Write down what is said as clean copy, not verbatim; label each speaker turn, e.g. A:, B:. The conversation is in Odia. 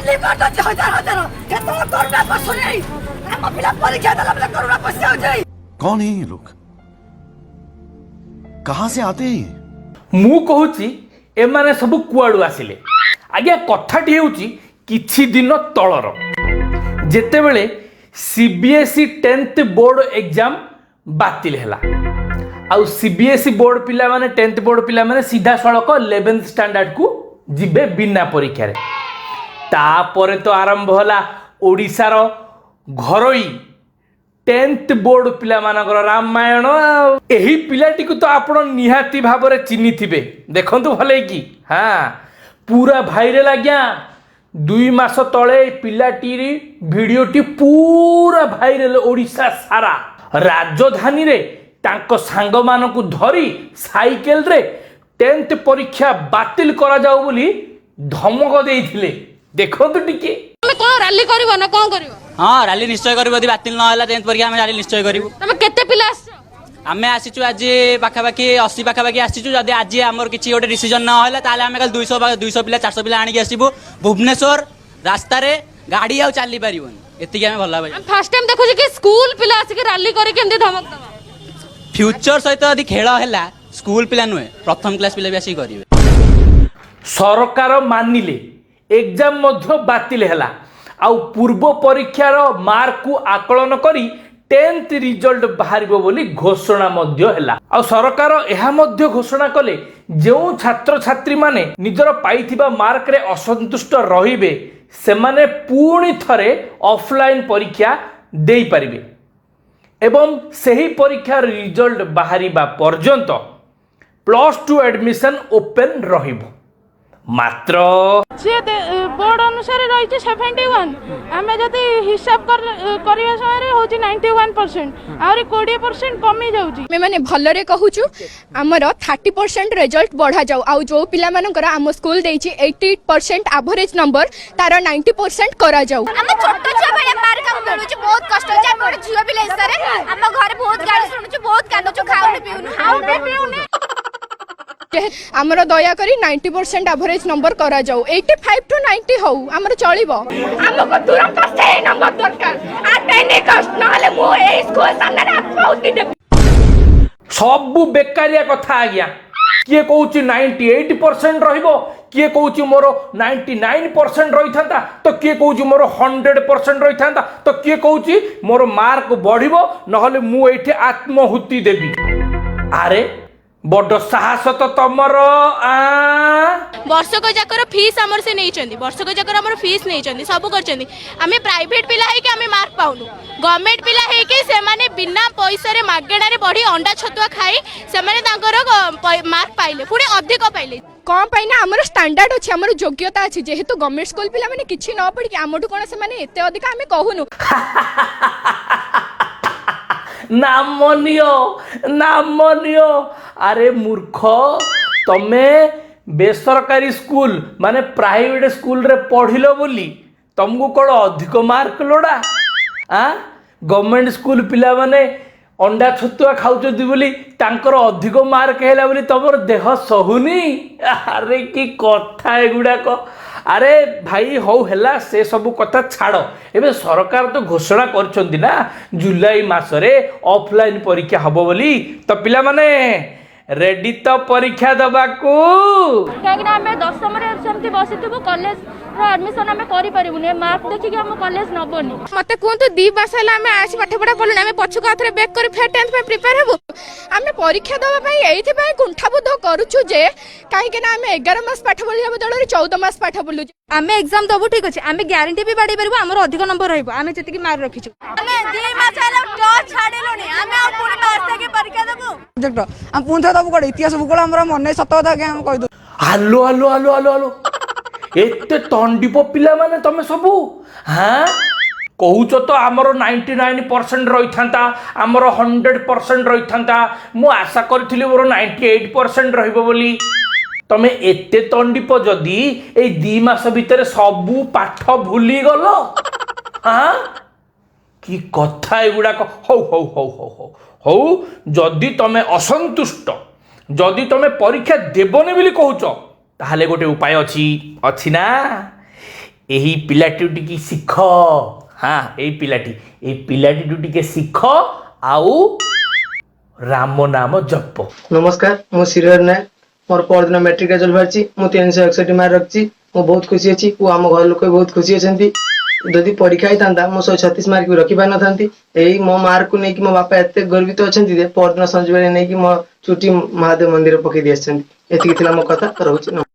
A: ଖାଲି କରିଦଉଛି ହଜାର ହଜାର। କେତେବେଳେ କରୋନା ପଶୁନି? ଆମ ପିଲା ପରୀକ୍ଷା ଦେଲା ବେଳେ କରୋନା ପଶି ଯାଉଛି।
B: कौन है ये लोग? कहां से आते हैं ये?
C: ମୁଁ କହୁଛି, ଏମାନେ ସବୁ କୁଆଡ଼ୁ ଆସିଲେ? ଆଜ୍ଞା, କଥାଟି ହେଉଛି କିଛି ଦିନ ତଳର, ଯେତେବେଳେ ସିବିଏସ୍ଇ 10th board exam ବାତିଲ ହେଲା ଆଉ ସିବିଏସ୍ଇ ବୋର୍ଡ଼ ପିଲାମାନେ, 10th board ପିଲାମାନେ ସିଧାସଳଖ 11th ଷ୍ଟାଣ୍ଡାର୍ଡ଼କୁ ଯିବେ ବିନା ପରୀକ୍ଷାରେ। ତାପରେ ତ ଆରମ୍ଭ ହେଲା ଓଡ଼ିଶାର ଘରୋଇ 10th board ପିଲାମାନଙ୍କର ରାମାୟଣ। ଆଉ ଏହି ପିଲାଟିକୁ ତ ଆପଣ ନିହାତି ଭାବରେ ଚିହ୍ନିଥିବେ। ଦେଖନ୍ତୁ ଭଲେକି। ହଁ, ପୁରା ଭାଇରାଲ ଆଜ୍ଞା। 2 ମାସ ତଳେ ଏ ପିଲାଟିର ଭିଡ଼ିଓଟି ପୁରା ଭାଇରାଲ ଓଡ଼ିଶା ସାରା। ରାଜଧାନୀରେ ତାଙ୍କ ସାଙ୍ଗମାନଙ୍କୁ ଧରି ସାଇକେଲରେ 10th ପରୀକ୍ଷା ବାତିଲ କରାଯାଉ ବୋଲି ଧମକ ଦେଇଥିଲେ। ଦେଖନ୍ତୁ ଟିକେ।
D: ତମେ କଣ ରାଲି କରିବ ନା କଣ କରିବ?
E: ହଁ, ରାଲି ନିଶ୍ଚୟ କରିବୁ। ଯଦି ବାତିଲ ନ ହେଲା 10th ପରୀକ୍ଷା, ଆମେ ରାଲି ନିଶ୍ଚୟ କରିବୁ।
D: ତମେ କେତେ ପିଲା ଆସିଛ?
E: ଆମେ ଆସିଛୁ ଆଜି ପାଖାପାଖି 80 ପାଖାପାଖି ଆସିଛୁ। ଯଦି ଆଜି ଆମର କିଛି ଗୋଟେ ଡିସିଜନ ନ ହେଲା, ତାହେଲେ ଆମେ କାଲି 200 ପିଲା, 400 ପିଲା ଆଣିକି ଆସିବୁ। ଭୁବନେଶ୍ୱର ରାସ୍ତାରେ ଗାଡ଼ି ଆଉ ଚାଲି ପାରିବନି। ଏତିକି ଆମେ ଭଲ ଭାବେ
D: ଆମେ ଫାର୍ଷ୍ଟ ଟାଇମ ଦେଖୁଛୁ କି ସ୍କୁଲ ପିଲା ଆସିକି ରାଲି କରିକି ଏମିତି ଧମକ ଦବା।
E: ଫ୍ୟୁଚର ସହିତ ଯଦି ଖେଳ ହେଲା, ସ୍କୁଲ ପିଲା ନୁହେଁ, ପ୍ରଥମ କ୍ଲାସ ପିଲା ବି ଆସିକି କରିବେ।
C: ସରକାର ମାନିଲେ, ଏକ୍ଜାମ ମଧ୍ୟ ବାତିଲ ହେଲା ଆଉ ପୂର୍ବ ପରୀକ୍ଷାର ମାର୍କକୁ ଆକଳନ କରି 10th result ବାହାରିବ ବୋଲି ଘୋଷଣା ମଧ୍ୟ ହେଲା। ଆଉ ସରକାର ଏହା ମଧ୍ୟ ଘୋଷଣା କଲେ, ଯେଉଁ ଛାତ୍ରଛାତ୍ରୀମାନେ ନିଜର ପାଇଥିବା ମାର୍କରେ ଅସନ୍ତୁଷ୍ଟ ରହିବେ, ସେମାନେ ପୁଣି ଥରେ ଅଫଲାଇନ୍ ପରୀକ୍ଷା ଦେଇପାରିବେ ଏବଂ ସେହି ପରୀକ୍ଷାର ରିଜଲ୍ଟ ବାହାରିବା ପର୍ଯ୍ୟନ୍ତ +2 ଆଡ଼ମିସନ୍ ଓପେନ୍ ରହିବ। ମାତ୍ର
F: ସିଏ ବୋର୍ଡ ଅନୁସାରେ ରହିଛି 71। ଆମେ ଯଦି ହିସାବ କରିବା ସମୟରେ ହେଉଛି 91%, ଆହୁରି 20% କମି ଯାଉଛି।
G: ଆମେ ମାନେ ଭଲରେ କହୁଛୁ, ଆମର 30% ରେଜଲ୍ଟ ବଢ଼ାଯାଉ। ଆଉ ଯେଉଁ ପିଲାମାନଙ୍କର ଆମ ସ୍କୁଲ ଦେଇଛି 80% ଆଭରେଜ ନମ୍ବର, ତାର 90% କରାଯାଉ।
H: ଆମ ଛୋଟ ଛୁଆ ଭଳିଆ ମାର୍କ ଆମକୁ ମିଳୁଛି। ବହୁତ କଷ୍ଟ ହଉଛି। ଆମେ ଗୋଟେ ଝିଅ ପିଲା ହିସାବରେ ଆମ ଘରେ ବହୁତ ଗାଳି ଶୁଣୁଛୁ, ବହୁତ କାନ୍ଦୁଛୁ, ଖାଉନି ପିଉନୁ, ଖାଉନି ପିଉନି।
G: ଆମର ଦୟାକରି 90% ଆଭରେଜ ନମ୍ବର କରାଯାଉ। 85 ଟୁ 90 ହଉ, ଆମର ଚଳିବ।
A: ଆମକୁ ତୁରନ୍ତ ସେଇ ନମ୍ବର ଦରକାର, ଆଟ୍ ଏନି କଷ୍ଟ। ନହେଲେ ମୁଁ ଏଇ ସ୍କୁଲ ସାମ୍ନାରେ ଆତ୍ମାହୁତି ଦେବି।
C: ସବୁ ବେକାରିଆ କଥା ଆଜ୍ଞା। କିଏ କହୁଛି 98% ରହିବ, କିଏ କହୁଛି ମୋର 99% ରହିଥାନ୍ତା, ତ କିଏ କହୁଛି ମୋର 100% ରହିଥାନ୍ତା, ତ କିଏ କହୁଛି ମୋର ମାର୍କ ବଢ଼ିବ, ନହେଲେ ମୁଁ ଏଇଠି ଆତ୍ମହୁତି ଦେବି। ଆରେ, ବଡ଼ ସାହସ ତ ତମର ଆ।
D: ବର୍ଷକ ଯାକର ଫିସ୍ ଆମର ସେ ନେଇଛନ୍ତି। ବର୍ଷକ ଯାକର ଆମର ଫିସ୍ ନେଇଛନ୍ତି, ସବୁ କରିଛନ୍ତି। ଆମେ ପ୍ରାଇଭେଟ ପିଲା ହେଇକି ଆମେ ମାର୍କ ପାଉନୁ। ଗଭର୍ଣ୍ଣମେଣ୍ଟ ପିଲା ହେଇକି ସେମାନେ ବିନା ପଇସାରେ ମାଗଣାରେ ପଢି, ଅଣ୍ଡା ଛତୁଆ ଖାଇ ସେମାନେ ତାଙ୍କର ମାର୍କ ପାଇଲେ, ପୁଣି ଅଧିକ ପାଇଲେ।
G: କ'ଣ ପାଇଁ ନା ଆମର ଷ୍ଟାଣ୍ଡାର୍ଡ ଅଛି, ଆମର ଯୋଗ୍ୟତା ଅଛି। ଯେହେତୁ ଗଭର୍ଣ୍ଣମେଣ୍ଟ ସ୍କୁଲ ପିଲାମାନେ କିଛି ନ ପଢ଼ିକି ଆମଠୁ କ'ଣ ସେମାନେ ଏତେ ଅଧିକ, ଆମେ କହୁନୁ।
C: ନାମ ନିଅ, ନାମ ନିଅ। ଆରେ ମୂର୍ଖ, ତମେ ବେସରକାରୀ ସ୍କୁଲ ମାନେ ପ୍ରାଇଭେଟ ସ୍କୁଲରେ ପଢ଼ିଲ ବୋଲି ତମକୁ କ'ଣ ଅଧିକ ମାର୍କ ଲୋଡ଼ା? ଆ ଗଭର୍ଣ୍ଣମେଣ୍ଟ ସ୍କୁଲ ପିଲାମାନେ ଅଣ୍ଡା ଛତୁଆ ଖାଉଛନ୍ତି ବୋଲି ତାଙ୍କର ଅଧିକ ମାର୍କ ହେଲା ବୋଲି ତମର ଦେହ ସହୁନି? ଆରେ, କି କଥା ଏଗୁଡ଼ାକ! ଆରେ ଭାଇ, ହଉ ହେଲା, ସେ ସବୁ କଥା ଛାଡ଼। ଏବେ ସରକାର ତ ଘୋଷଣା କରିଛନ୍ତି ନା, ଜୁଲାଇ ମାସରେ ଅଫଲାଇନ୍ ପରୀକ୍ଷା ହବ ବୋଲି। ତ ପିଲାମାନେ ରେଡି ତ ପରୀକ୍ଷା ଦେବାକୁ?
F: କାହିଁକିନା ଆମେ ଦଶମରେ ସେମିତି ବସିଥିବୁ, କଲେଜର ଆଡମିସନ ଆମେ କରିପାରିବୁନି। ଏ ମାର୍କ ଦେଖିକି ଆମ କଲେଜ ନବନି।
G: ମତେ କୁହନ୍ତୁ, 2 ମାସ ହେଲା ଆମେ ଆସି ପାଠ ପଢା କଲୁଣି, ଆମେ ପଛକୁ ଆଉଥରେ ବ୍ୟାକ୍ କରି ଫେର୍ 10th ପାଇଁ ପ୍ରିପେୟାର ହେବୁ? ଆମେ ପରୀକ୍ଷା ଦେବା ପାଇଁ ଏଇଥିପାଇଁ କୁଣ୍ଠାବୋଧ କରୁଛୁ ଯେ କାହିଁକି ନା ଆମେ 11 ମାସ ପାଠ ପଢିବା ବଦଳରେ 14 ମାସ ପାଠ ପଢିଲୁ।
H: ଆମେ ଏକ୍ସାମ ଦବୁ, ଠିକ ଅଛି। ଆମେ ଗ୍ୟାରେଣ୍ଟି ବି ବାଡେଇ ପାରିବୁ, ଆମର ଅଧିକ ନମ୍ବର ରହିବ, ଆମେ ଯେତିକି ମାର୍କ ରଖିଛୁ। ଆମେ 2 ମାସ ହେଲା ଟଚ୍ ଛାଡ଼ିଲୁଣି, ଆମେ ଆଉ ପୁଣି ମାସ କି ପରୀକ୍ଷା ଦେବୁ?
I: ସବଜେକ୍ଟ ଆମେ ପୁଣି ଥରେ ଦବୁ କୁଆଡ଼େ? ଇତିହାସ ଭୂଗୋଳ ଆମର ମନେ, ସତ କଥା ଆଜ୍ଞା, ଆମେ କହିଦଉ।
C: ଆଲୋ ଆଲୋ ଆଲୋ ଆଲୋ ଆଲୋ, ଏତେ ତଣ୍ଡିପ ପିଲାମାନେ ତମେ ସବୁ? ହାଁ, କହୁଛ ତ ଆମର 99% ରହିଥାନ୍ତା, ଆମର 100% ରହିଥାନ୍ତା, ମୁଁ ଆଶା କରିଥିଲି ମୋର 98% ରହିବ ବୋଲି। ତମେ ଏତେ ତଣ୍ଡିପ ଯଦି, ଏଇ 2 ମାସ ଭିତରେ ସବୁ ପାଠ ଭୁଲିଗଲ? ହାଁ, କି କଥା ଏଗୁଡ଼ାକ! ହଉ ହଉ ହଉ ହଉ ହଉ ହଉ, ଯଦି ତମେ ଅସନ୍ତୁଷ୍ଟ, ଯଦି ତମେ ପରୀକ୍ଷା ଦେବନି ବୋଲି କହୁଛ, ତାହେଲେ ଗୋଟେ ଉପାୟ ଅଛି। ଅଛି ନା? ଏହି ପିଲାଟି ଟିକେ ଶିଖ। ହଁ, ଏଇ ପିଲାଟି, ଏଇ ପିଲାଟିଠୁ ଟିକେ ଶିଖ ଆଉ ରାମ ନାମ ଜପ।
J: ନମସ୍କାର, ମୁଁ ଶ୍ରୀହର ନାୟକ। ମୋର ପରଦିନ ମେଟ୍ରିକ ରେଜଲ୍ଟ ବାହାରିଛି। ମୁଁ 361 ମାର୍କ ରଖିଛି। ମୁଁ ବହୁତ ଖୁସି ଅଛି ଓ ଆମ ଘର ଲୋକ ବି ବହୁତ ଖୁସି ଅଛନ୍ତି। ଯଦି ପରୀକ୍ଷା ହେଇଥାନ୍ତା, ମୁଁ 136 ମାର୍କ ବି ରଖିପାରିନଥାନ୍ତି। ଏଇ ମୋ ମାର୍କକୁ ନେଇକି ମୋ ବାପା ଏତେ ଗର୍ବିତ ଅଛନ୍ତି ଯେ ପରଦିନ ସଞ୍ଜବେଳେ ନେଇକି ମୋ ଚୁଟି ମହାଦେବ ମନ୍ଦିର ପକେଇ ଦେଇ ଆସିଛନ୍ତି। ଏତିକି ଥିଲା ମୋ କଥା, ରହୁଛି।